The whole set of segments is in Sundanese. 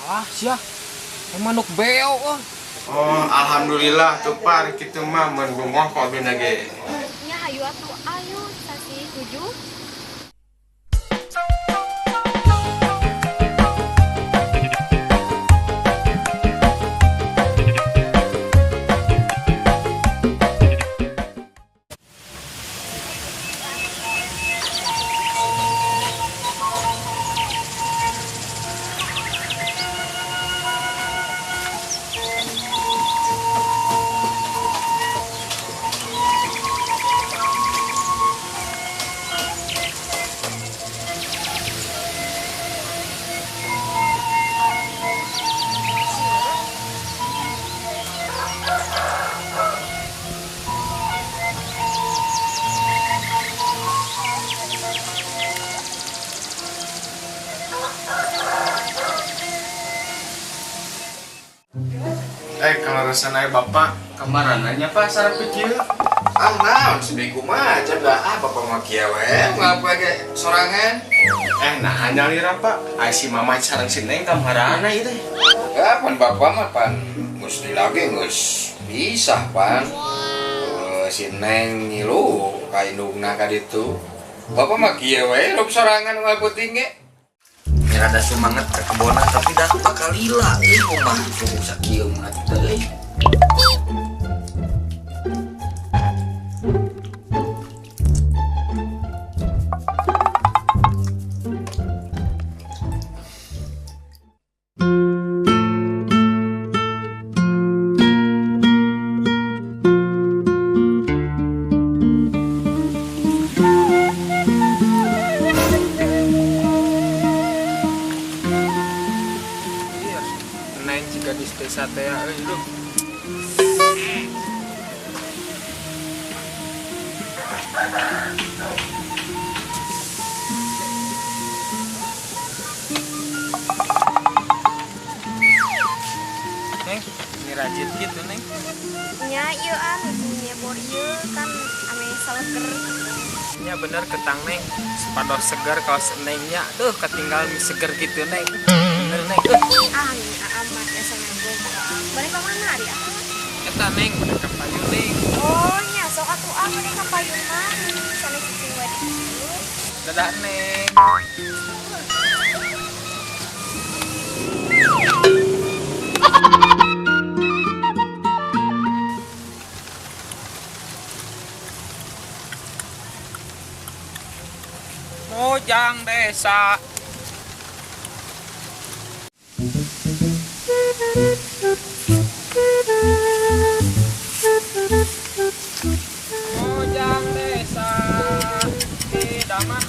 Ah, sia. Manuk beo ah. Oh, alhamdulillah tuh Pak, kitu mah mun bungoh kok bina ge. Nya hayu atuh ayu sasi 7. Kalau resananya bapak kemarananya Pak sarap kecil. Ah, naon sedih kumaha coba ah bapak mah kieu we ngapa ge sorangan. Nah hanya lira Pak. Ai si mama sareng si Neng kamarana ieu teh. Ya pan bapak mah pan geus lagi geus pisah pan. Si Neng ngilu ka indungna ka ditu. Bapak mah kieu we hirup sorangan unggal peuting ge. Rada semangat ke kebonan tapi dah bakal lila euy kumaha tuh sakieu mah teh euy. Gadis desa teh euy lu. Neng, ini rajin gitu, Neng. Nya ieu ah nyebor ieu kan ame saleger. Nya bener ketang, Neng. Sepados segar kaos Nengnya. Duh, ketinggalan mie seger gitu, Neng. Bener, Neng. Ah, amat biasa nyambung. Balik ke mana ari ah? Eta Neng, balik ka payun, Neng. Oh, nya sok atuh ah balik ka payun mah. Sana cicing wae di dieu. Dadah, Neng. Mojang desa. Mojang desa. Idaman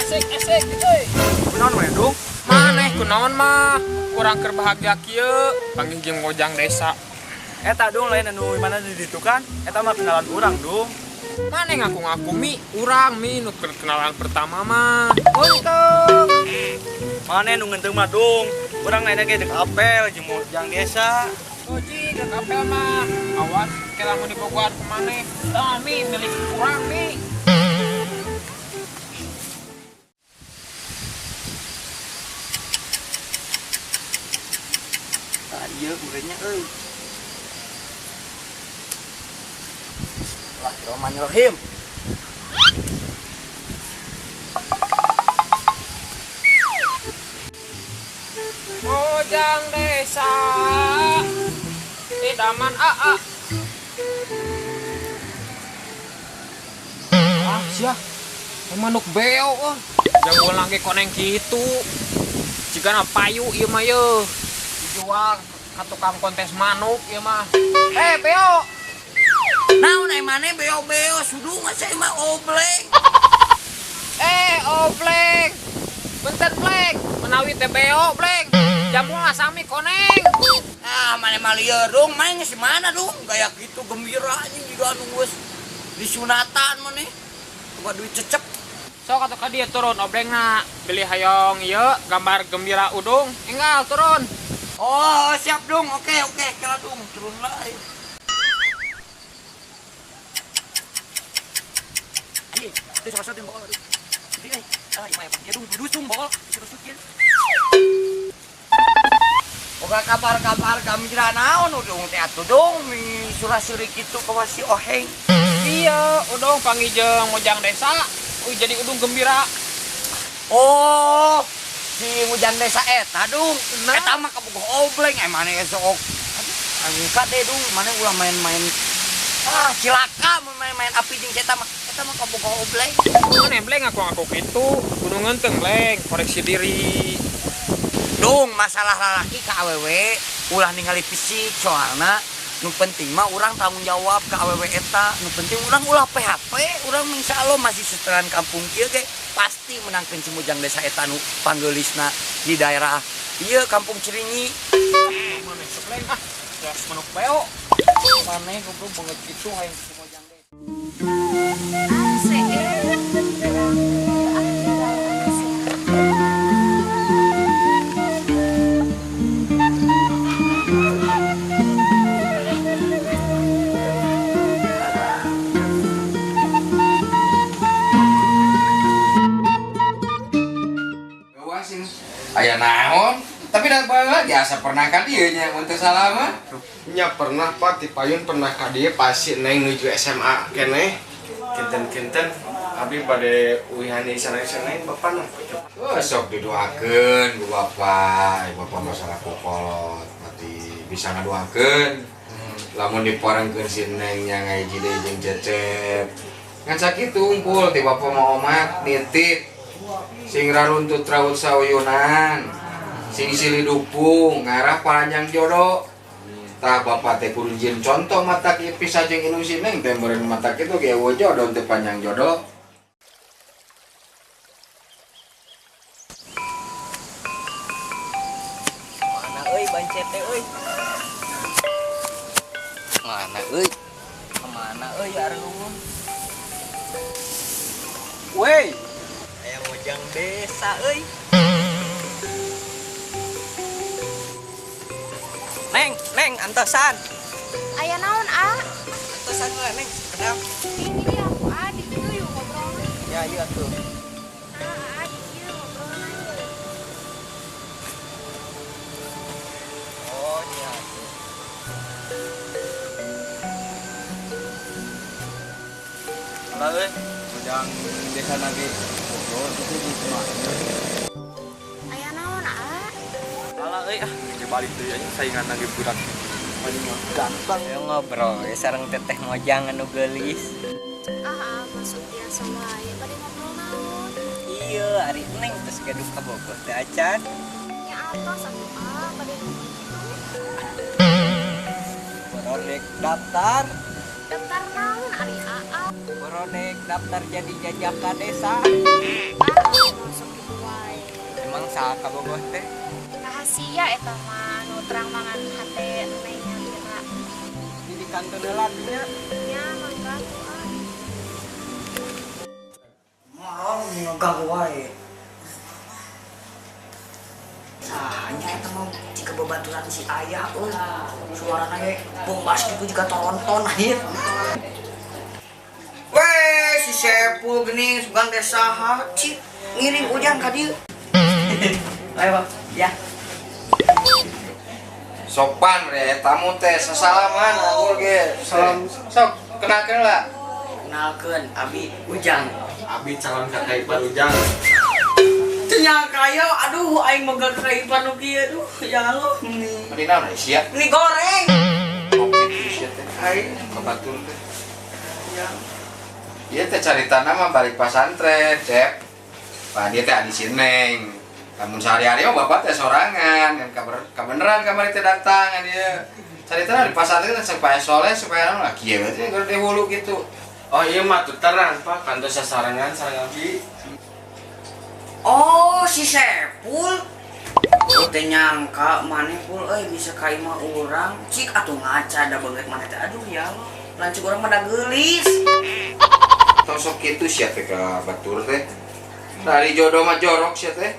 asik asik euy. Kunaon we, Dung? Maneh kunaon mah? Kurang keur bahagia kieu, panggih jeung mojang desa. Eta Dung lain anu mana di ditu kan? Eta mah kenalan urang, Dung. Maneh ngaku-ngaku mi, urang mi nu kenalan pertama mah. Untung. Maneh nu ngenteng mah, Dung. Urang lainnya ge dek apel jeung mojang desa. Oji, dek apel mah. Awas ke lamun dibogohan ku maneh. Tah mi milik urang mi. Tah ieu muridnya euy. Bismillahirrahmanirrahim. Mojang desa idaman AA. Ah sia, manuk beo ah. Jangan lagi koneng gitu. Jigana payu ieu mah yeuh. Dijual ka tukang kontes manuk ieu mah. Beo. Naon ai maneh beo-beo sudung saya mah obleng. Obleng. Bentar bleng, menawi teh beo bleng. Jamu sami koneng. Ah, maneh mah lieur dong, maneh geus mana dong? Gaya gitu gembira anjing jiga anu geus disunatan maneh. Coba duit cecep. Sok atuh ka dieu turun oblengna. Beli hayong ieu gambar gembira udung. Enggal turun. Oh, siap dong. Oke, oke, kela dong, turun lah. Anjing, itu sama bol. Ini, ah, ieu mah ya dong, dusung bol, dusung. Boga kabar-kabar gambira naon udung teh atuh dong mi surah-suri kitu kawas si Oheng. Iya, udung panggih jeung Mojang Desa. Jadi udung gembira. Oh, si Mojang Desa eta dung. Eta mah kabogoh obleng maneh sok. Aduh, kade dung maneh ulah main-main. Ah, cilaka mun main-main api jeung eta mah. Eta mah kabogoh obleng. Maneh bleng aku kitu. Kudu ngeunteng bleng, koreksi diri. Dung masalah lalaki ka awewe ulah ningali fisik soalna nu penting mah urang tanggung jawab ka awewe eta, nu penting urang ulah PHP, urang insyaallah masih setelan kampung kieu ge pasti menangkeun si Mojang Desa eta nu panggeulisna di daerah ieu Kampung Ciringi. Maneh sok leng ah, geus manuk beo. Maneh goblok banget kitu hayang si Mojang Desa. Aya naon? Tapi dah lagi asa pernah ka dieu nya mun teu salah mah. Nya pernah Pak ti payun pernah ka dieu pasti neng nuju SMA keneh. Kinten-kinten abi bade uihan di sana-sana bapak nah. Oh, sok didoakeun ku bapak, bapak masalah kokolot berarti bisa ngadoakeun. Lamun diparengkeun si neng nya ngahiji deui jeung Cecep. Ngan sakitu unggul ti bapak mah omat nitip. Sing raruntut raut sauyunan, sing silih dukung ngarah panjang jodoh. Tah bapak teh kudu jieun contoh mata kieu pisah jeung indung si neng teh meureun mata kitu ge eueuh jodoh teh panjang jodoh. Mana euy bancet teh euy? Mana euy? Mana euy areuh? Weh. Mojang Desa euy. Neng, neng antosan. Aya naon, A? Antosan heula, Neng, kedap. Ini dia aku, A, di dieu yuk ngobrolna. Ya, iya tuh. Ah, A, di dieu ngobrolna yeuh. Oh, iya. Halo euy, Mojang Desa lagi. Aya naon, A? Alah euy ah, balik deui anjing saingan lagi budak. Paling ganteng. Ayo ngobrol we sareng teteh Mojang anu geulis. Ah, masuk biasa wae bade ngobrol naon? Iya, ari neng tos gaduh kabogoh teh acan. Nya atos atuh A, bade ngobrol kitu. Borodek daftar. Daftar naon ari AA? Borodek daftar jadi jajaka desa. Ah, masuk kitu wae. Emang saha kabogoh teh? Rahasia eta mah nu terang mangan hate neng nyalira. Di kantor heula nya. Nya mangga tuh ah. Morong ngeganggu wae. Sahanya eta mah jika babaturan si ayah euy. Suarana ge bombas kitu jika tonton akhir. Weh, si Sepul geuning sugan teh saha cik ngiring hujan ka dieu. Ayo, Bang. Ya. Sopan bre, tamu teh sasalaman aku ge. Salam sok kenalkeun lah. Kenalkeun abi Ujang. Abi calon kakak ipar Ujang. Teu nyangka ya, aduh aing moga kakak ipar nu kieu aduh ya Allah. Meni naon sia? Meni goreng. Oke, sia teh. Aing kabatur teh. Ya. Ieu teh caritana mah balik pasantren, Cep. Pak dia teh adi si Neng. Lamun sehari-hari mah bapak teh sorangan, kan kabeneran kamari teh datang kan dia. Caritana di pasantren teh supaya soleh, supaya naon lah kieu teh gede hulu gitu. Oh iya mah tuteran Pak, kantos sasarengan sareng abdi. Oh, si Sepul. Oh, teh nyangka maneh Pul euy bisa ka imah urang. Cik atuh ngaca da beungeut maneh teh aduh ya Allah. Lanceuk urang mah da geulis. Tong sok kitu sia teh ka batur teh. Dari jodoh mah jorok sia teh.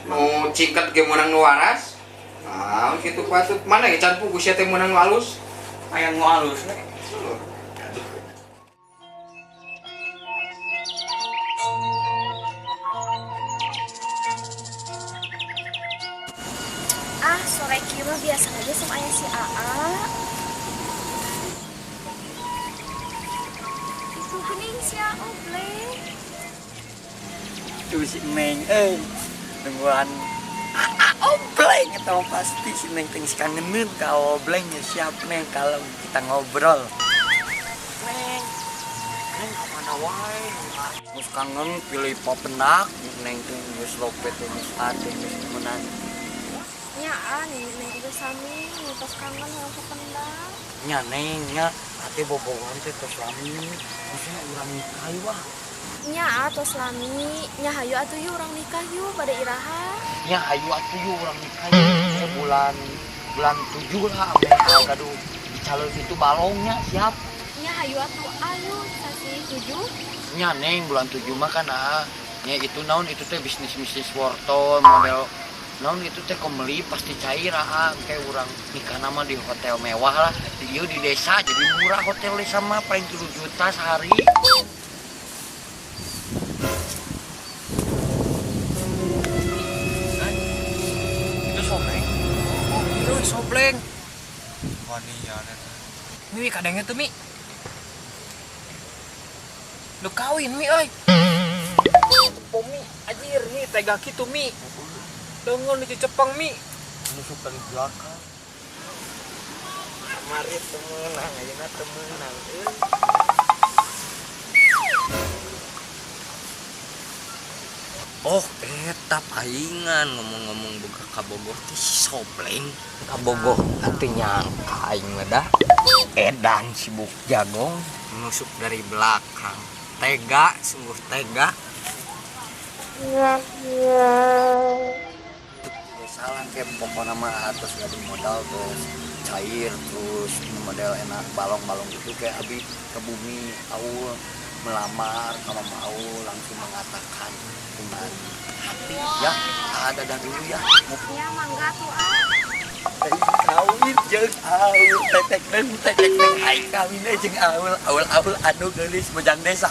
Nu cingket ge meunang nu waras. Ah, kitu patut. Mana ge can pugu sia teh meunang nu alus. Hayang nu alus we. Ah, sore Ieu mah biasa aja sok aya si Aa. Itu geuning si Aa obleng. Tuh si Neng euy. Nungguan Aa obleng eta mah pasti si Neng teh geus kangeneun ka obleng ya siap Neng kalau kita ngobrol. Neng, Neng kemana wae? Geus kangen pilih papenak, Neng teh geus lopet teh geus ade geus meunang. Nya ah, Neng juga sami, tos kangen yang papendak. Nya Neng nya ate bobogohan teh tos lami, maksudnya urang nikah yeuh ah. Nya ah tos lami, nya hayu atuh yeuh urang nikah yeuh pada iraha. Nya hayu atuh yeuh urang nikah yeuh bulan bulan 7 lah ame gaduh calon itu balongnya siap. Nya hayu atuh ayu sasi 7. Nya Neng bulan 7 mah kan ah nya itu naon itu teh bisnis-bisnis wortel model naon itu teh kembali pasti cair ah kayak urang nikah nama di hotel mewah lah di ieu di desa jadi murah hotel desa mah paling 7 juta sehari. Itu sobleng. Itu sobleng. Wanian eta. Mi kadangnya tuh Mi. Lu kawin Mi euy. Mi anjir Mi tega kitu Mi. Dengon di Cepang Mi. Nusuk dari belakang. Kamari temenang, ayeuna temenang euy. Oh, eta paingan ngomong-ngomong boga kabogoh teh si sobleng. Kabogoh atuh nyangka aing mah dah. Edan sibuk jagong nusuk dari belakang. Tega, sungguh tega. Salah kayak pokoknya mah atas gak ada modal terus cair terus model enak balong-balong gitu kayak abi ke bumi Aul melamar sama mau langsung mengatakan dengan hati ya ada dan dulu ya Ya mangga tuh ah. Kawin jeung Aul tetek neng ai kawin jeung Aul Aul Aul anu geulis bojang desa.